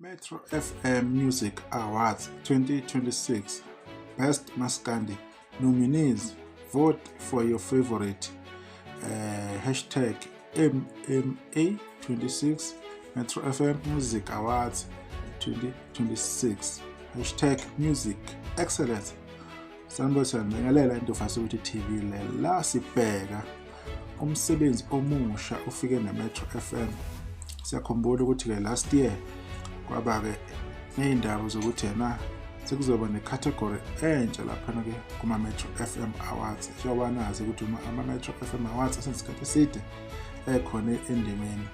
Metro FM Music Awards 2026 Best Maskandi nominees. Vote for your favorite. #MMA26 Metro FM Music Awards 2026 #MusicExcellence. Sanibona, siyanibingelela Intufasi ukuthi TV le la sibheka umsebenzi omusha ufike ne-Metro FM. Siyakhumbula ukuthi-ke last year kwaba-ke ney'ndaba zokuthi yena sekuzoba ne-category entsha laphana-ke kuma-Metro FM Awards, njengoba nazi ukuthi ama-Metro FM Awards asenesikhathi eside ekhona endimeni,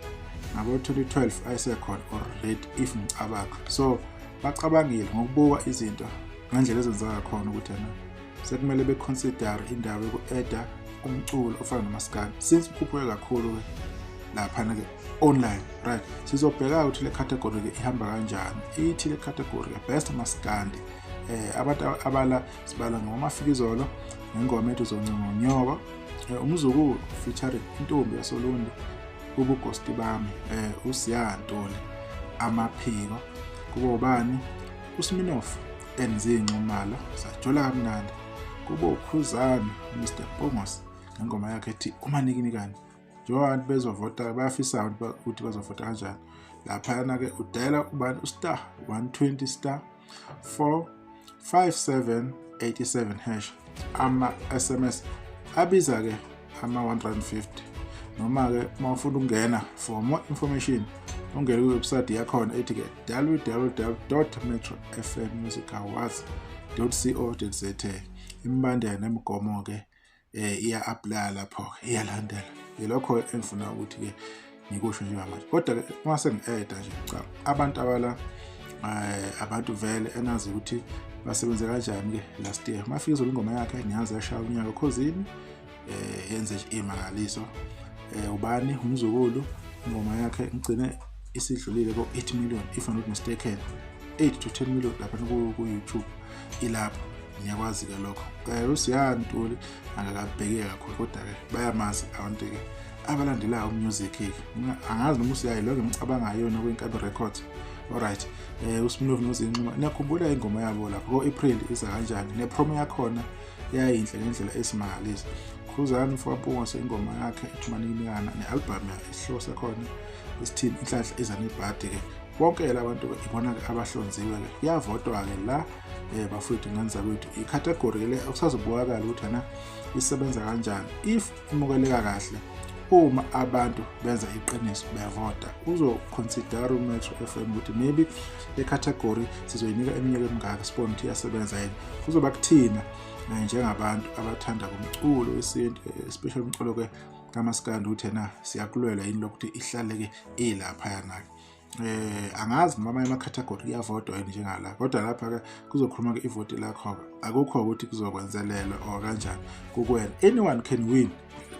ngabo-2012 ayesekhona already if ngicabanga. So bacabangile ngokubuka izinto ngendlela ezenzeka khona ukuthi yena sekumele be-consider indaba yoku-adda umculo ofana nomaskandi, since ukhuphuke kakhulu-ke laphana-ke online, right? Sizobheka ukuthi le category-ke ihamba kanjani. Ithi le category-ke Best Maskandi, abantu abala sibala ngoMafikizolo ngengoma ethi "Uzoncenga Unyoko", Umzukulu featuring Intombi yasoLundi, "Ubugosti Bami", uSiya Ntuli, "Amaphiko", kube ubani, uSminoff and Zee Nxumalo, "Sajola Kamnandi", kube uKhuzani Mr Mpungose ngengoma yakhe ethi "Umanikinikane". Njengoba abantu bezovota, bayafisa ukuthi bazovota kanjani laphayana-ke, udayela ubani, u-star 120 star 4 57 87 hash. Ama-SMS abiza-ke ama-150, noma-ke uma ufuna ukungena for more information, ungene kwi-website yakhona ethi-ke www.metrofmmusicawards.co.za. Imibandela nemigomo-ke iya-apply lapho-ke, iyalandela. Yilokho engifuna ukuthi-ke ngikusho njengamanje, kodwa-ke uma sengi-adda nje, cha, abantu abala abantu vele enazi ukuthi basebenze kanjani-ke last year. Mafikizolo ingoma yakhe niyazi yashaya unyaka Okhozini, yenze nje imangaliso. Ubani, Umzukulu, ingoma yakhe ngigcine isidlulile ko-8 million if I'm not mistaken, 8 to 10 million lapha ku-YouTube ilapho, ngiyakwazi-ke lokho. USiya Ntuli angakabheki kakhulu, kodwa-ke bayamazi abantu-ke abalandelayo umusic-ke. Angazi noma uSiya yilo engicabangayo yona kwi-Inkabi Records. Alright, uSminoff noZee Nxumalo, niyakhumbula ingoma yabo lapho ko-April iza kanjani, ne-promo yakhona yayinhle ngendlela esimangaliso. Khuzani mfokaMpungose, ingoma yakhe ethi "Manikinikana" ne-album isihloko sakhona isithini, "Inhlanhla Iza Nebhadi"-ke. Bonke labantu-ke ibona-ke abahlonziwe-ke, kuyavotwa-ke la, bafowethu, ngane zakwethu. I-category le okusazobukakala ukuthi yena isebenza kanjani, if imukeleka kahle uma abantu benza iqiniso bevota, uzo-consider uMetro FM ukuthi maybe le category sizoyinika iminyaka emingaka, sibone ukuthi iyasebenza yini. Kuzoba kuthina njengabantu abathanda umculo wesintu, especially umculo-ke kamaskandi, ukuthi yena siyakulwela yini lokuthi ihlale-ke ilaphayana-ke. Angazi noma amanye ama-category kuyavotwa yini njengala, kodwa lapha-ke kuzokhuluma-ke ivoti lakho-ke, akukho ukuthi kuzokwenzelelwa or kanjani, kukwena, anyone can win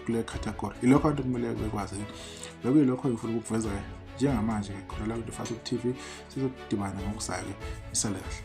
kule category. Ilokho abantu kumele bekwazi, bekuyilokho engifuna ukukuveza-ke njengamanje-ke khona la kwi-Fast TV. Sizodibana ngokuzayo-ke, isale kahle.